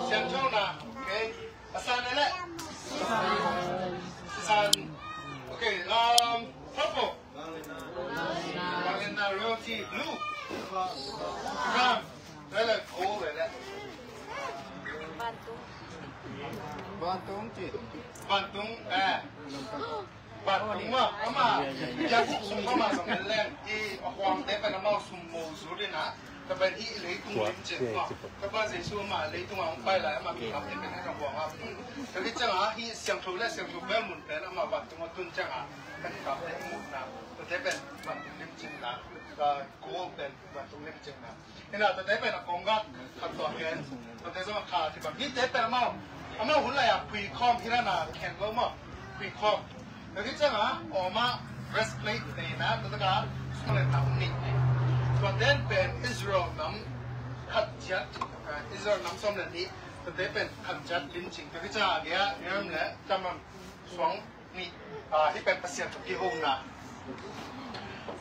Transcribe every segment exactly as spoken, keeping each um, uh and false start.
Siangthona, okay. A san le le. San. Okay, um, purple. Vanglianna, royalty, blue. Brown. Le le, gold le le. Vantung. Vantung ci. Vantung, eh. Vantung mah, amah, Jakob sung amah zong en leng, i a huangte pen amau sum mo zu ding a, tua pen hih leitung lim cing mah. Topa Jesu amah leitung a hong pai lai, amah kikamte pen hih a huang a. Tua hih ciang a, hih siangtho le siangtho bel mun pen amah vantung a tun ciang a, ka kikamte i muhna, tuate pen vantung lim cing na, gold pen vantung lim cing na. Hi na, tuate pen a kong gak khat tua ken. Tuate zong a kha ci bang. Hihte pen amau, amau hun lai a pui khawm hi na na khen lo maw. Pui khawm. Tua hi ciang a, awm a breastplate nei na, tua taka sum le thak nih. Tuate pen Israel nam khat ciat, ah, Israel nam sawm le nih. Tuate pen khat ciat lim cing. Tua hi ciang a, gei a, hiam le, tamam suang nih, ah, hih pen Pasian tawh kihona.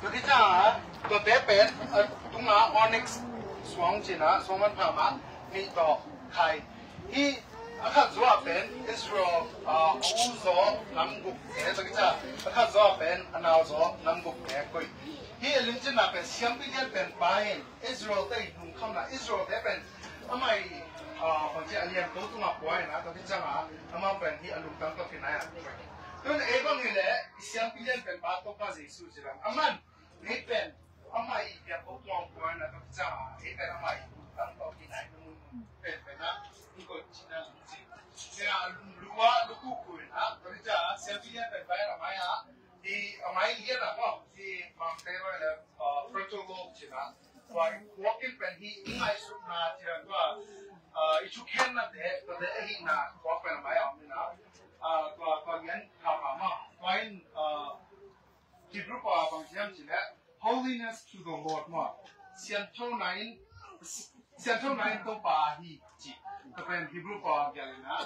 Tua hi ciang a, tuate pen, ah, tung a onyx suang ci na, suang manpha mah nih tawh khai. Hih a khat zaw pen Israel, ah, a u zaw nam gukte, tua hi ciang a, a khat zaw pen a nau zaw nam gukte koih. Hih a limcinna pen siampi lian pen pa in Israel te i lungkhamna, Israel te pen amah i, ah, bangci a lianto tungah pua in a, tua hi ciang a, amah pen hih a lungtang tawh kinai a. Tun ei bang hi leh, i siampi lian pen pa Topa Jesu ci lam. Aman, ei pen, amah i lianto tungah pua in a, tua hi ciang a, ei pen amah i lungtang tawh kinai na mun pen pen a, i ko ci na lungci. Sia lua, lukuku in a, tua hi ciang a, siampi lian pen pa in amah i a, i amah i lian a maw, i bangte roi le, ah, frontal lobe ci na. Tua i kuak in pen hi i ngaihsutna ci a tua, ah, i thukhennate, tuate ahihna kuak pen a mai a om in a, ah, tua, tua ngen kha pah maw. Tua in, ah, Hebrew pau a bang hiam ci leh, holiness to the Lord maw. Sianthona in, sianthona in Topa ahi ci. Tua pen Hebrew pau a gial in a,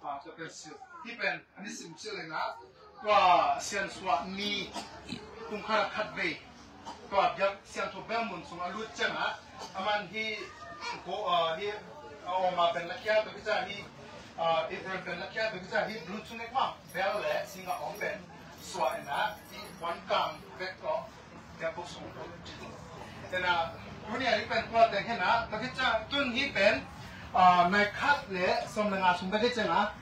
ah, tua pen sil. Hih pen, a nisim sil in a, tua siansuah ni, kum khat a khat vei. Tua biak siangtho bel mun sung a lut ciang a, aman hih, ko, ah, hih, a awm a pen lakhia, tua hi ciang hih, ah, Abraham pen lakhia, tua hi ciang hih blue tunic mah, bel le sing a om pen suah in a, hih puan kang bek tawh, biakbuk sung. Tua hi ciang, tuni a hih pen tua teng hi na, tua hi ciang, tun hih pen, ah, nai khat le sawm le nga sung tua hi ciang a,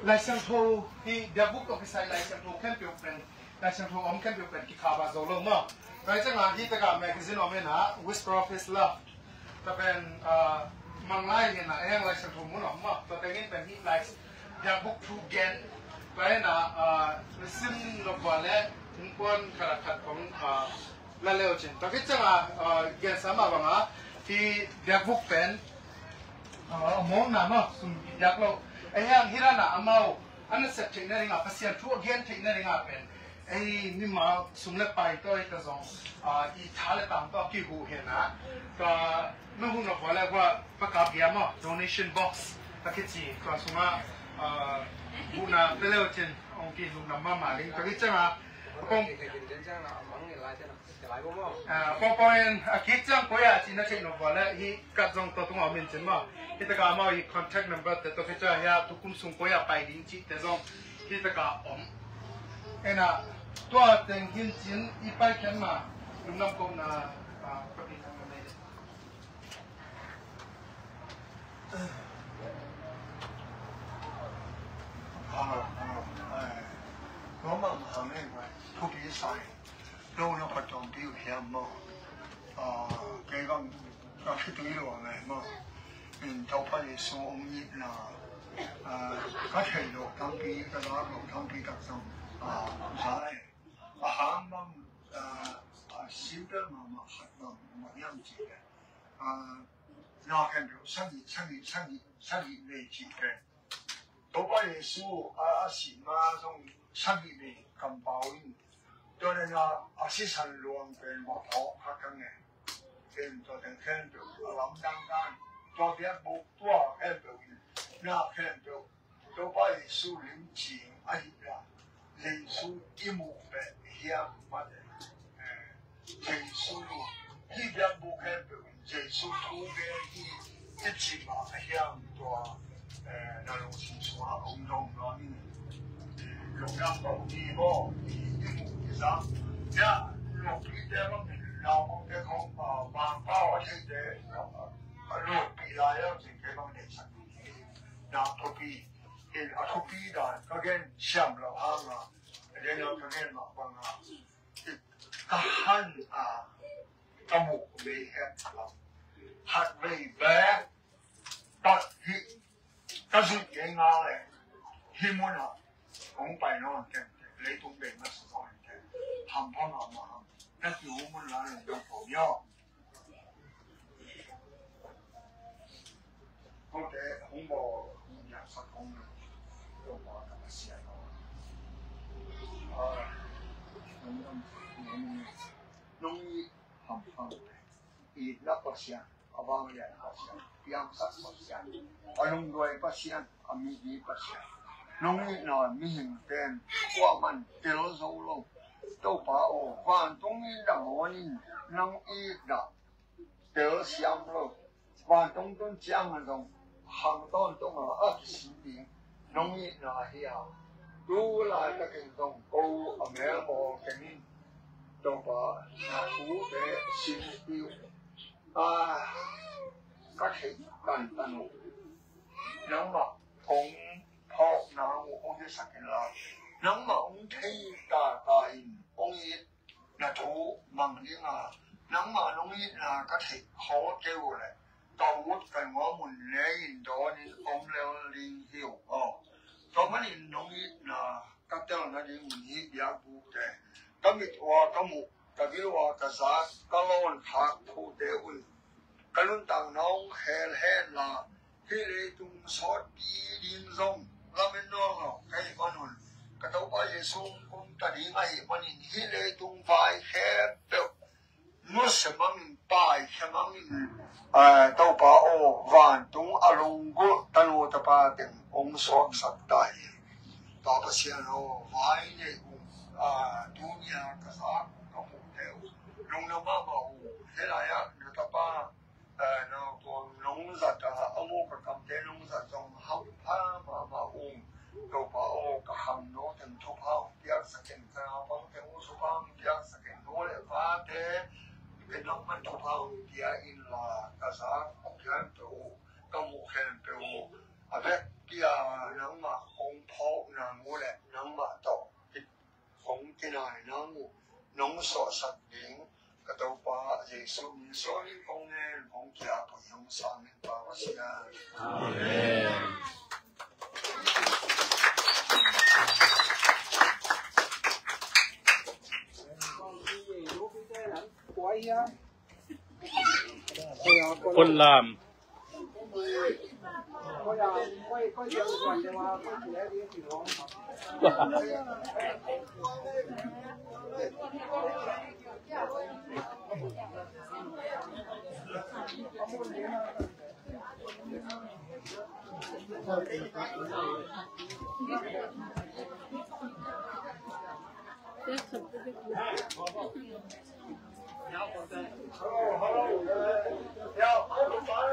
Lai Siangtho hih biakbuk tawh kisai Lai Siangtho khempeuh pen, Lai Siangtho om khempeuh pen kikha ba zo lo maw. Tua hi ciang a hih takah magazine om hi na, Whisper of His Love. Tua pen, ah, Manglai hi na, ei hang Lai Siangtho mun om maw. Tua teng in pen hih Lai biakbuk thu gen. Tua hi na, ah, sim lo bua le, hong kuan khat a khat kong, ah, la leu cin. Tua hi ciang a, ah, gensa mah bang a, hih biakbuk pen, ah, a mawkna maw, sum biak lo. Ei hang hih dan a amau, a nasep theihna ding a, Pasian thu a gen theihna ding a pen, ei mimal sum le pai tawh ei ka zong, ah, i tha le tang tawh kihuh hi na. Ka na hun a vua le vua, pakap bia maw, donation box a kici, tua sung a, ah, huhna pe leu cin, ong kihuh na mahmah ding. Tua hi ciang a, kong Ah, pawpaw in a kik ciang koi ah cih na theih nop vua leh hih card zong tua tungah om in cin maw. Hih takah amau i contact number te tawh kei ciang hia tukum sung koi ah pai ding cih te zong hih takah om. Ena tua teng hin cin i pai khian ma lungdam kohna, ah, ka pi tang ka nei. Ah, ah, eh. Ko ma ma hang nei mai. Thupi sai. Lo na patawm pi uh hiam maw? Ah, kei bang ka khitui lo a ngai maw? In Topa Jesu hong itna, ah, ka theih loh tampi, ka lak loh tampi taktak, ah, za e. A hang bang, ah, ah, simple mahmah khat bang, bang hiam cih leh, ah, na khempeuh sagih, sagih, sagih, sagih vei cih pen. Topa Jesu a, a sih ma zong sagih vei kampau in. Tua leh na a sisan luang pen va phawk kha ka ngen. Pen tua teng khempeuh a lamdang dan. Tua biakbuk tua khempeuh in. Na khempeuh Topa Jesu limcing ahih leh Jesu i muh pen hiam mah leh, eh, Jesu hih biakbuk khempeuh in Jesu thu gen hi i cih mah a hiam tua Eh, na lungsim sungah hong dong nuam in, eh, lungdam ko ni maw, i, i mu i zang. Ya, lungpi te bang in, naupang te khong, ah, bang pau a thei te, ah, a lungpi lai a thei te bang nei sak ni. Na thupi, in a thupi dan, ka gen siam lo hang a, den a ka gen mah bang a, i, ka han a, ka mu mei het lo. Hat vei bek, Pat hih ka zuih kei ngal leh hih munah hong pai nawn teng, leitung bei masa zaw in teng, hampha mahmah hang. Na kiu mun la leh dong pau ni aw. Kote hong bawl hong ngiamsak hong, Topa ka Pasian aw. Ah, nong, nong, nong it hampha leh, itna Pasian, a vanglian Pasian, piangsak Pasian, a lungduai Pasian, a mipi Pasian. Nong itna mihing pen kuaman tel zo lo. Topa aw, vantung mi nangawn in nong itna tel siam lo. Vantung tun ciang a zong khang tawntung a, a kisin ding nong itna hi a, tu laitakin zong ko a melbawl keng in. Topa, na thute sin hi uh. Ah, ka theih tantan uh. Nangmah hong phawk nang uh hong hisak inla, nangmah hong thei tata in hong it na thu mang ding a, nangmah nong itna ka theih khol kei uh leh, ka ut ka nuam un ne in dawn in om lel ding hi uh aw. Tua manin nong itna ka tel nading un hih biakbukte, ka mit ua ka muh, ka bil ua ka zak, ka lawn khak thute un ka nuntakna hong khel hen la, hih leitung sawtpi ding zong lamen nawn lo ka hih manun, ka Topa Jesu hong kum ta ding ahih manin hih leitung vai khempeuh nusia bangin, paikhia bangin, eh, Topa aw, vantung a lunggulh tanu tapa teng hong suaksak ta hi. Pa Pasian aw, vai nei ung, ah, tuni a ka zak ka muhte uh, lungdam mahmah ung, hih lai-ah na tapa, eh, naupang nong zat a, a muk a kamte nong zat zong hampha mahmah ung. Topa aw, ka khangno teng thupha hong piaksak in, ka naupang teng uh thupha hong piaksak in, nu le pate, ken nangman thupha hong pia inla, ka zak khempeuh uh, ka muh khempeuh uh, a vekpi-a nangmah hong phawk nang uh leh nangmah tawh hong kinai nang uh nong suahsak ding ka Topa Jesu min suangin kong ngen, kong kiap uh hi hong sang in, Pa Pasian. Amen. Pullam.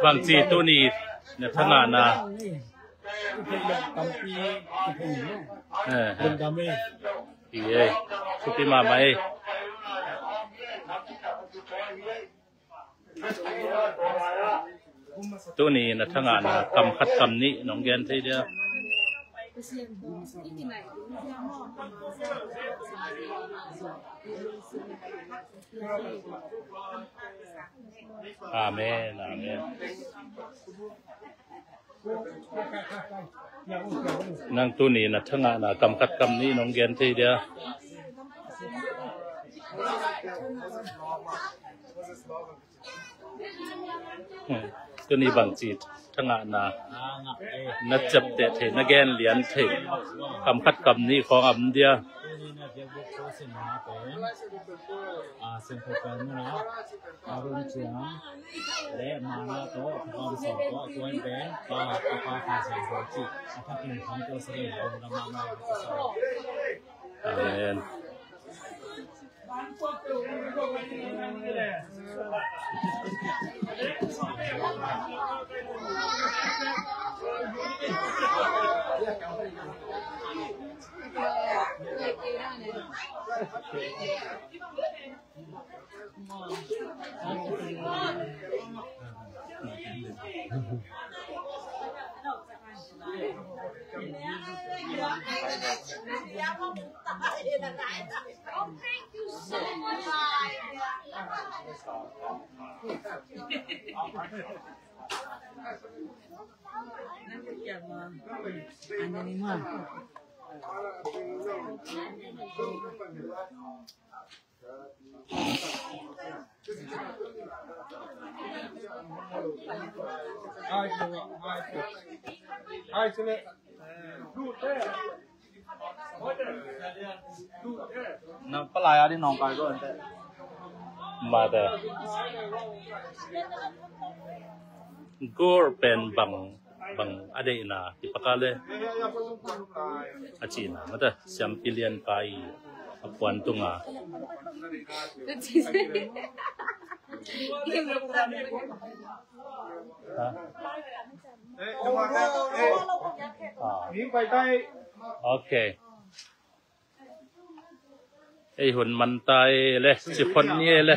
Bangci tuni na thangahna? Eh, eh. Thupi mahmah ei. Tuni na thangahna kam khat kam nih nong gen thei dia? Amen, amen. Nang tuni na thangahna kam khat kam nih nong gen thei dia? Hmm. Tuni bangci thangahna na ciapteh thei, na gen lian thei, kam khat kam nih khawng a om dia? Amen. Oh, thank you so much. Na palai a di nong kai go ante. Mate. Gol pen bang bang a deihna kipaka le a cihna mate siampi lianpa i a puan tunga. Ha? Ah. Ok. Ei hun man ta e le, ci khon ni e le.